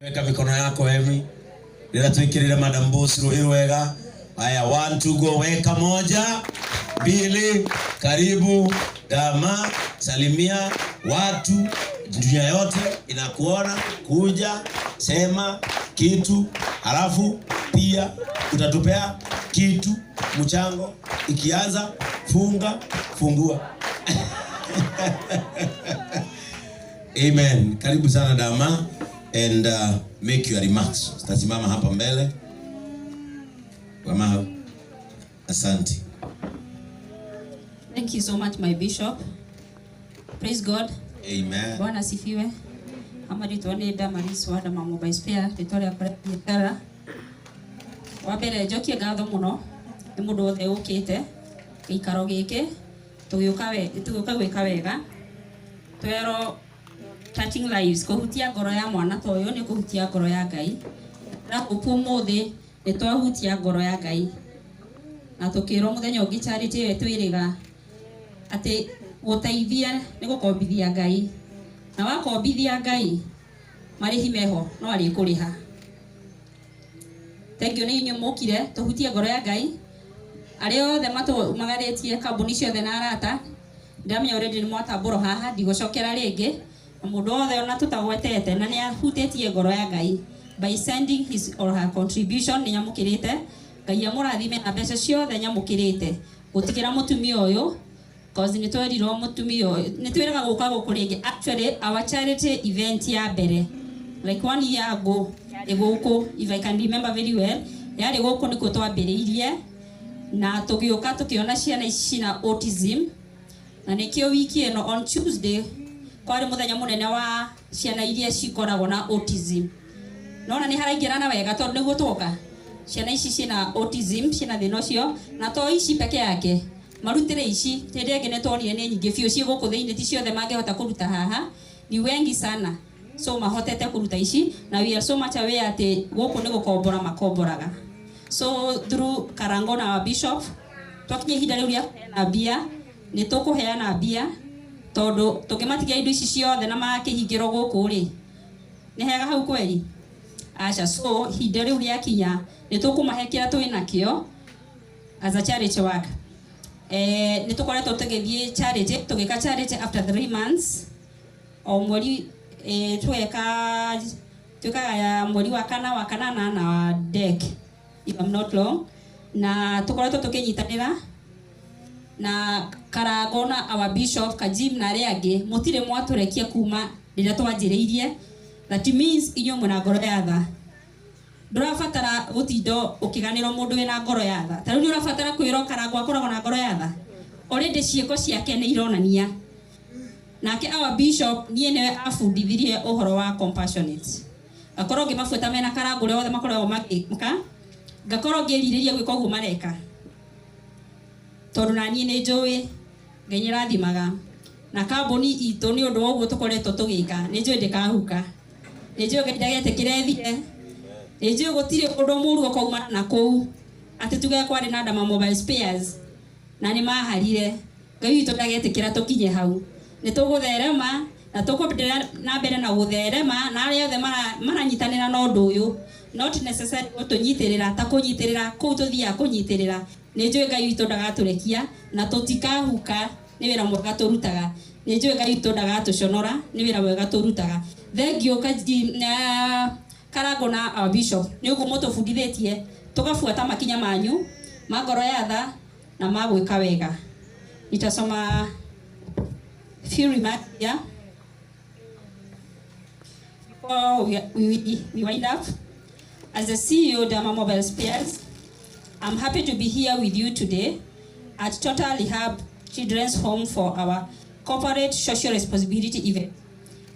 Weka mikono yako Emi. Rĩrĩa twĩkĩrĩre Madam Boss rũhĩ rwega. Haya, one, two, go. Weka moja, mbili, karibu dama, salimia watu, dunia yote inakuona. Kuja sema kitu, halafu pia utatupea kitu, mchango ikianza, funga fungua. Amen. Karibu sana dama and make your remarks. Tutasimama hapa mbele. Mama, asante. Thank you so much, my bishop. Praise God. Amen. Bwana asifiwe. Ama rĩtwa nĩ Damaris wa Dama Mobile Spare, rĩtwa rĩakwa rĩa biacara. Wa mbere njokie ngatho mũno nĩ mũndũ wothe ũkĩte gĩikaro gĩkĩ tũgĩũka gwĩka wega. Twerwo touching lives, kũhutia ngoro ya mwana ta ũyũ nĩ kũhutia ngoro ya Ngai. Na hope ũmũthĩ nĩ twahutia ngoro ya Ngai. Na tũkĩrwo mũthenya ũngĩ charity ĩyo ĩtwĩrĩga atĩ gũteithia nĩ gũkombithia Ngai. Na wakombithia Ngai marĩhi meho no arĩkũrĩha. Thank you nĩ inyuĩ mũkire tũhutie ngoro ya Ngai. Arĩa othe matũmagarĩtie kambuni ciothe na arata, ndamenya already nĩ mwatambũrwo haha, ndigũcokera rĩngĩ. Na mũndũ wothe ona tũtagwetete na nĩ ahutĩtie ngoro ya Ngai by sending his or her contribution nĩ nyamũkĩrĩte. Ngai amũrathime na mbeca ciothe nyamũkĩrĩte gũtigĩra mũtumia ũyũ, cause nĩ twerirwo mũtumia ũyũ nĩ twĩraga gũka gũkũ rĩngĩ. Actually, our charity event ya mbere like one year ago yarĩ gũkũ, if I can remember very well, yarĩ gũkũ nĩkuo twambĩrĩirie na tũgĩũka tũkĩona ciana ici cina autism, na nĩkĩo wiki ĩno on Tuesday kwarĩ mũthenya mũnene wa ciana iria cikoragwo na autism. Nona nĩ haraingĩrana wega tondũ nĩguo twoka ciana ici ciĩna autism, ciĩna thĩna ũcio, na to ici peke yake marutĩre ici. Hĩndĩ ĩngĩ nĩ tuonire nĩ nyingĩ biũ ciĩ gũkũ thĩinĩ, ti ciothe mangĩhota kũruta haha, ni wengi sana, so mahotete kũruta ici na we are so much aware atĩ gũkũ nĩ gũkombora makomboraga. So through Karango na our bishop, twakinya ihinda rĩu rĩa kũheana mbia, nĩ tũkũheana mbia tondũ tũngĩmatigia indo ici ciothe na makĩhingĩrwo gũkũ rĩ, nĩ hega hau kweri? Aca. So ihinda rĩu rĩakinya nĩ tũkũmahe kĩrĩa twĩ nakĩo as a charity work. Nĩ tũkoretwo tũgĩthiĩ charity, tũgĩka charity after 3 months, o mweri tũgeka, twĩkaga ya mweri wa kana, wa kanana na wa Dec, if I'm not wrong, na tũkoretwo tũkĩnyitanĩra na Karango na our bishop Kajim na arĩa angĩ. Mũtirĩ mwatũrekia kuma rĩrĩa twanjĩrĩirie. That means inyuĩ mwĩna ngoro ya tha. Ndũrabatara gũtinda ũkĩganĩrwo mũndũ wĩna ngoro ya tha. Ta rĩu nĩ ũrabatara kwĩrwo Karango akoragwo na ngoro ya tha? Already ciĩko ciake nĩ ironania. Nake our bishop niĩ nĩwe abundithirie ũhoro wa compassionate. Ngakorwo ngĩmabuata mena Karango ũrĩa othe makoragwo magĩka, ngakorwo ngĩrirĩria gwĩka ũguo mareka, tondũ na niĩ nĩ njũĩ Ngai nĩ arathimaga na kambuni itũ nĩ ũndũ wa ũguo tũkoretwo tũgĩka. Nĩ njũĩ ndĩkahuka, nĩ njũĩ Ngai ndagetĩkĩra ĩthire, nĩ njũĩ gũtirĩ ũndũ mũru ũkaumana na kũu atĩ tuge kwarĩ na Dama Mobile Spares na nĩ maharire. Ngai witũ ndagetĩkĩra tũkinye hau. Nĩ tũgũtherema na tũkũendelea na mbere na gũtherema, na arĩa othe maranyitanĩra na ũndũ ũyũ, not necessary gũtũnyitĩrĩra ta kũnyitĩrĩra kũu tũthiaga kũnyitĩrĩra. Nĩ njũĩ Ngai witũ ndagatũrekia na tũtikahuka nĩ wĩra mwega tũrutaga. Nĩ njũĩ Ngai witũ ndagatũconora nĩ wĩra mwega tũrutaga. Thank you na Karango na our bishop nĩ ũguo mũtũbundithĩtie tũgabuata makinya manyu ma ngoro ya tha na ma gwĩka wega. Nitasoma few remarks here before we wind up. As the CEO Dama Mobile Spares, I'm happy to be here with you today at Total Rehab Children's Home for our corporate social responsibility event.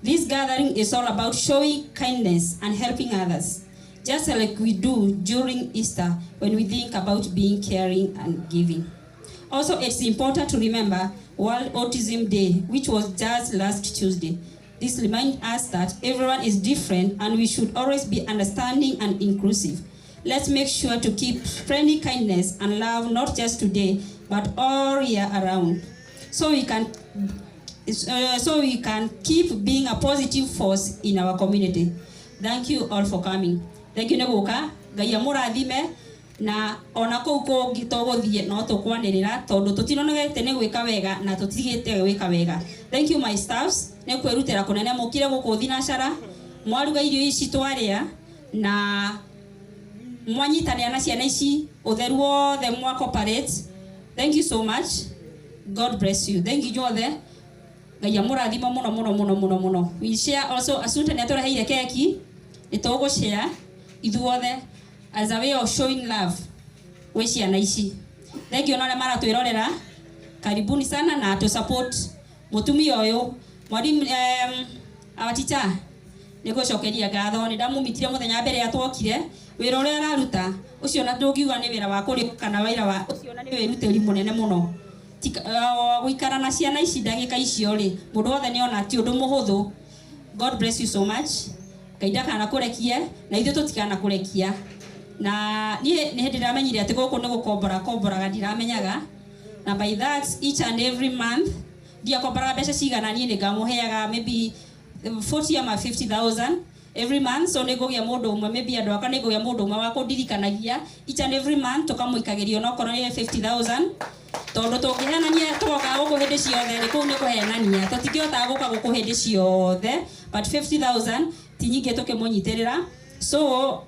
This gathering is all about showing kindness and helping others, just like we do during Easter when we think about being caring and giving. Also, it's important to remember World Autism Day, which was just last Tuesday. This reminds us that everyone is different and we should always be understanding and inclusive. Let's make sure to keep spreading kindness and love, not just today, but all year around, so we can keep being a positive force in our community. Thank you all for coming. Thank you nĩ gũka. Ngai amũrathime na ona kũu kũngĩ tũgũthiĩ no tũkwanĩrĩra tondũ tũtinonogete nĩ gwĩka wega na tũtigĩte gwĩka wega. Thank you my staffs nĩ kwĩrutĩra kũnene mũkire gũkũ thinacara mwaruga irio ici twarĩa na mwanyitanĩra na ciana ici ũtheru wothe mwa cooperate. Thank you so much. God bless you. Thank you inyuothe. Ngai amũrathime mũno mũno mũno mũno mũno. We share also Asunta nĩ atũreheire keki nĩ tũgũ share ithuothe as a way of showing love gwĩ ciana ici. Thank you na arĩa maratwĩrorera. Karibuni sana na to support mũtumia ũyũ mwalimu our teacher nĩ ngũcokeria ngatho nĩ ndamũmitire mũthenya wa mbere ya twokire wĩra ũrĩa araruta ũcio na ndũngiuga nĩ wĩra wa kũrĩhwo kana wĩra wa ũcio na nĩ wĩrutĩri mũnene mũno. Gũikara na ciana ici ndagĩka icio rĩ mũndũ wothe nĩ ona ti ũndũ mũhũthũ. God bless you so much. Ngai ndakanakũrekie na ithuĩ tũtikanakũrekia. Na niĩ nĩ hĩndĩ ndamenyire atĩ gũkũ nĩ gũkombora komboraga ndiramenyaga na by that each and every month ndiakomboraga mbeca cigana niĩ nĩ ngamũheaga maybe 40 ama 50,000 every month so nĩ ngũgĩa mũndũ ũmwe maybe andũ akwa nĩ ngũgĩa mũndũ ũmwe wa kũndirikanagia each and every month tũkamũikagĩria onokorwo nĩ 50,000 tondũ tũngĩhenania tũgokaga gũkũ hĩndĩ ciothe rĩ kũu nĩ kũhenania tũtingĩhotaga gũka gũkũ hĩndĩ ciothe but 50,000 ti nyingĩ tũkĩmũnyitĩrĩra. So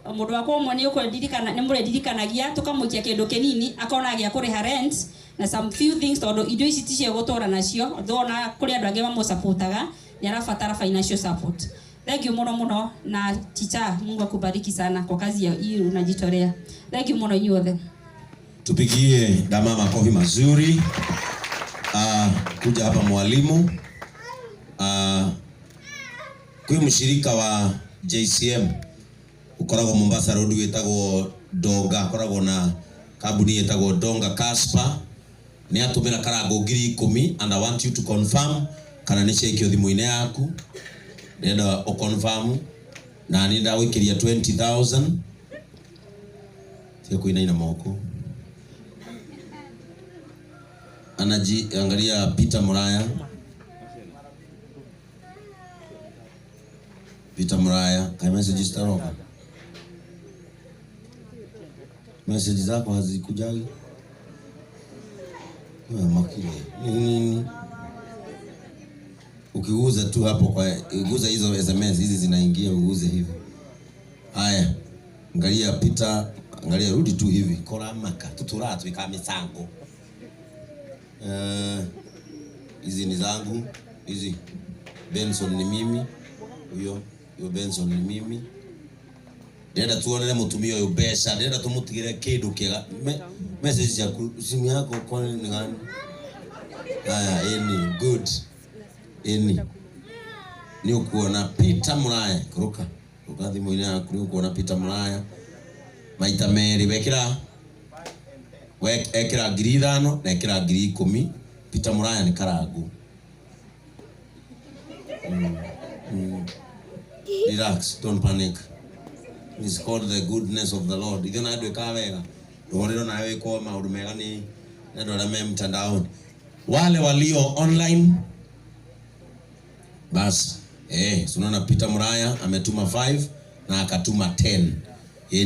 mũndũ wakwa ũmwe nĩ ũkũndirikana nĩ mũrĩndirikanagia tũkamũikia kĩndũ kĩnini akona gĩa kũrĩha rent na some few things tondũ indo ici ti cia gũtũra nacio though ona kũrĩ andũ angĩ mamũsupportaga nĩ arabatara financial support. Thank you mũno mũno na teacher, Mungu akubariki sana kwa kazi ya hii unajitolea. Thank you mũno inyuothe. Tupigie dama makofi mazuri. Kuja hapa mwalimu. Kwi mshirika wa JCM ukoragwo Mombasa Road witagwo Donga, akoragwo na kambuni yetagwo Donga Casper. Ni atumira karango 10,000 and I want you to confirm kana nĩ ciaikio thimũ-inĩ yaku. Ndĩrenda ũ confirm na nĩ ndagũikĩria 20,000. Tia kuinaina moko. Anaji angalia Peter Muraya. Peter Muraya, kai message zitaroka. Message zako hazikujagi. Wewe makini. Nini? Ukiguza tu hapo kwa uguza hizo SMS hizi zinaingia, uguze hivi. Haya. Angalia Peter, angalia rudi tu hivi. Kora maka tutura tuika misango. Hizi ni zangu, hizi Benson ni mimi. Huyo, huyo Benson ni mimi. Ndĩrenda tuonere mũtumia ũyũ mbeca, ndĩrenda tũmũtigĩre kĩndũ kĩega. Message ciaku, simu yako kwani ni gani? Haya, ĩni, good. Ĩni. Nĩ ũkuona Peter Muraya, kũrũka. Kũrũka thimũ-inĩ yaku nĩ ũkuona Peter Muraya. Maita merĩ wekĩra ekĩra 5,000 na ekĩra 10,000. Peter Muraya nĩ karangu. Relax, don't panic. It's called the goodness of the Lord. Ithuĩ na ndwĩkaga wega. Ndũhũrĩrwo nawe wĩkwo maũndũ mega nĩ andũ arĩa me mtandaoni. Wale walio online bas, unaona Peter Muraya ametuma 5 na akatuma 10.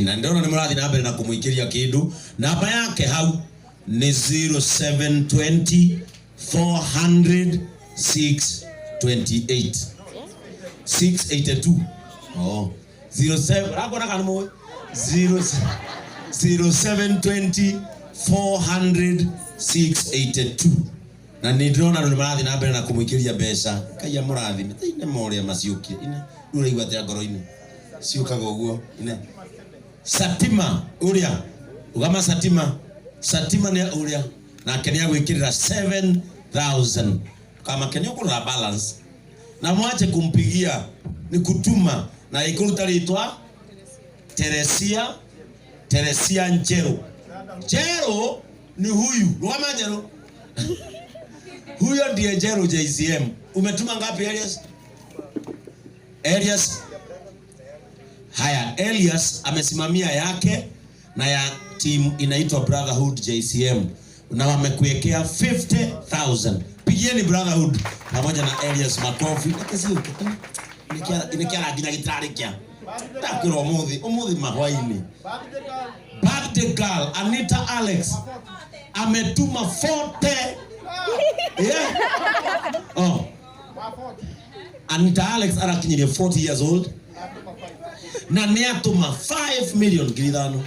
Na ndio ni mũrathi na mbere na kũmũikĩria kĩndũ. Namba yake hau ni 0720 400 628. 682. Oh. 07 rakona kana moe 0720 400 682. Na nĩ ndĩrona andũ nĩ marathiĩ na mbere na kũmũikĩria mbeca. Ngai amũrathime. Ine moria maciũkie. Ine rĩu ũraigua atĩa ngoro-inĩ? Ciũkaga ũguo. Ine Satima ũrĩa ugama Satima. Satima nĩ ũrĩa nake nĩ agwĩkĩrĩra 7,000. Kama Kenya ũkũrora balance na mwache kumpigia ni kutuma na ikuruta ritwa Teresia, Teresia Njero. Njero ni huyu. Rugama Njero. Huyo ndiye Njero JCM. Umetuma ngapi Elias? Elias. Haya, Elias amesimamia yake na ya team inaitwa Brotherhood JCM na wamekuwekea 50,000. Pigieni Brotherhood pamoja na Elias makofi. Nikiara nginya gitarĩ kĩa. Ndakwĩra ũmũthĩ, ũmũthĩ mahwainĩ. Birthday girl Anita Alex ametuma 40. Yeah. Oh. Anita Alex arakinyirie 40 years old na nĩ atũma 5 million 5,000.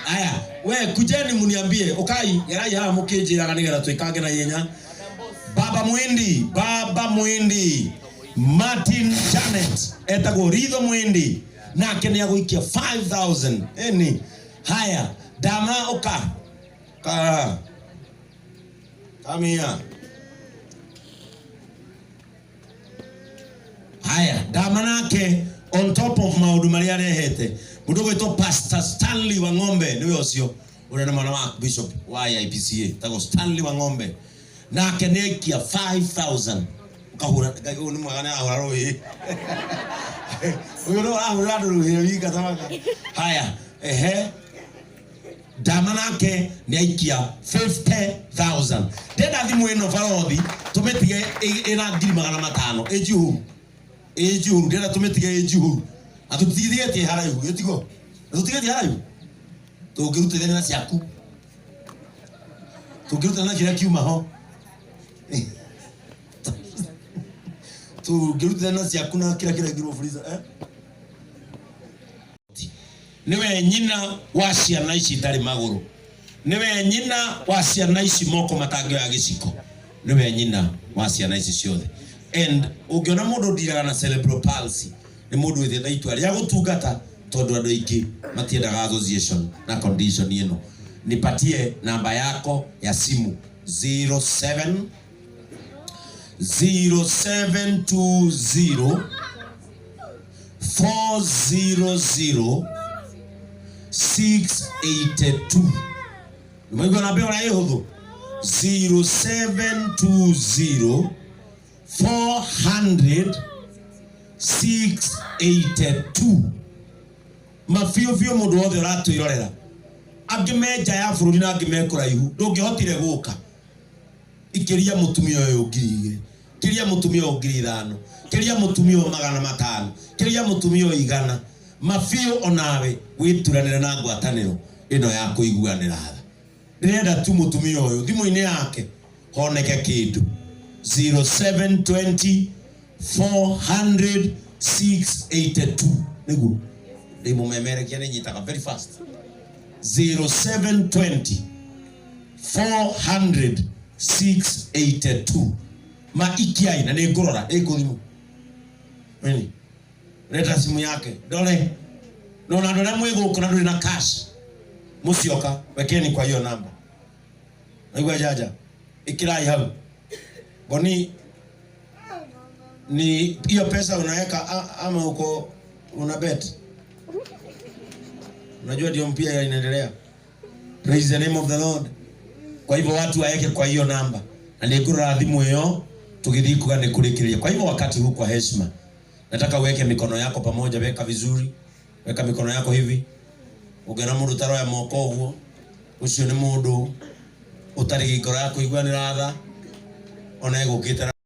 Aya, we kujeni muniambie, ukai gerai haha mukinjiraga nigetha twikange na ihenya. Baba Mwindi, Baba Mwindi, Martin Janet etagwo Ritho Mwindi nake nĩ agũikia 5000. Eni haya, dama uka ka kamia. Haya, dama nake on top of maundu maria arehete mundu gwitwo Pastor Stanley wa Ng'ombe niwe ucio uria ni mwana wa Bishop wa IPCA tagwo Stanley wa Ng'ombe nake nĩ aikia 5000. Ukahura Ngai ũyũ nĩ mwega nĩ arahũra rũhĩ ũyũ no arahũra andũ rũhĩ wika tabaka. Haya, ehe, dama nake nĩ aikia 50000. Ndenda thimũ ĩno barothi tũmĩtige ĩna 500,000 ĩnjihũru ĩnjihũru, ndĩrenda tũmĩtige ĩnjihũru na tũtigithĩtie haraihu gĩtigo na tũtigĩtie haraihu tũngĩrutithania na ciaku tũngĩrutithania na kĩrĩa kiuma ho tũngĩrutithania na ciaku na kĩrĩa kĩraingĩrwo freezer eh? Nĩwe nyina wa ciana ici itarĩ magũrũ, nĩwe nyina wa ciana ici moko matangĩoya gĩciko, nĩwe nyina wa ciana ici ciothe. And ũngĩona mũndũ ndiraga na cerebral palsy nĩ mũndũ wĩtĩte itua rĩa gũtungata tondũ andũ aingĩ matiendaga association na condition ĩno. Nipatie namba yako ya simu 07 0720 400 682. Nĩmwaigua namba ĩyo ũrĩa ĩ hũthũ? 0720 400 682. Mabiũ biũ mũndũ wothe ũratwĩrorera angĩ me nja ya bũrũri na angĩ me kũraihu ndũngĩhotire gũka ikĩria mũtumia ũyũ 2,000, kĩria mũtumia ũyũ 5,000, kĩria mũtumia ũyũ 500, kĩria mũtumia ũyũ 100. Mabiũ onawe wĩturanĩre na ngwatanĩro ĩno ya kũiguanĩra tha. Ndĩrenda tu mũtumia ũyũ thimũ-inĩ yake honeke kĩndũ 0720 400 682 nĩguo ndĩmũmemerekia nĩ nyitaga very fast. 0720 400 682 ma ikiai na nĩ ngũrora ĩkũ thimũ Nini? Leta simu yake ndore no na andũ arĩa mwĩ gũkũ na ndũrĩ na cash mũcioka wekeni kwa hiyo namba. Naigua jaja ikirai hau boni ni hiyo pesa unaweka ama uko una bet. Unajua ndio mpira inaendelea. Praise the name of the Lord. Kwa hivyo watu waeke kwa hiyo namba na nĩngũrora thimũ ĩyo tũgĩthiĩ kuga nĩ kũrĩkĩrĩria. Kwa hivyo wakati huu kwa heshima nataka uweke mikono yako pamoja, weka vizuri, weka mikono yako hivi. Ũngĩona mũndũ ũtaroya moko ũguo, ũcio nĩ mũndũ ũtarĩ ngoro ya kũiguanĩra tha, ona egũkĩte.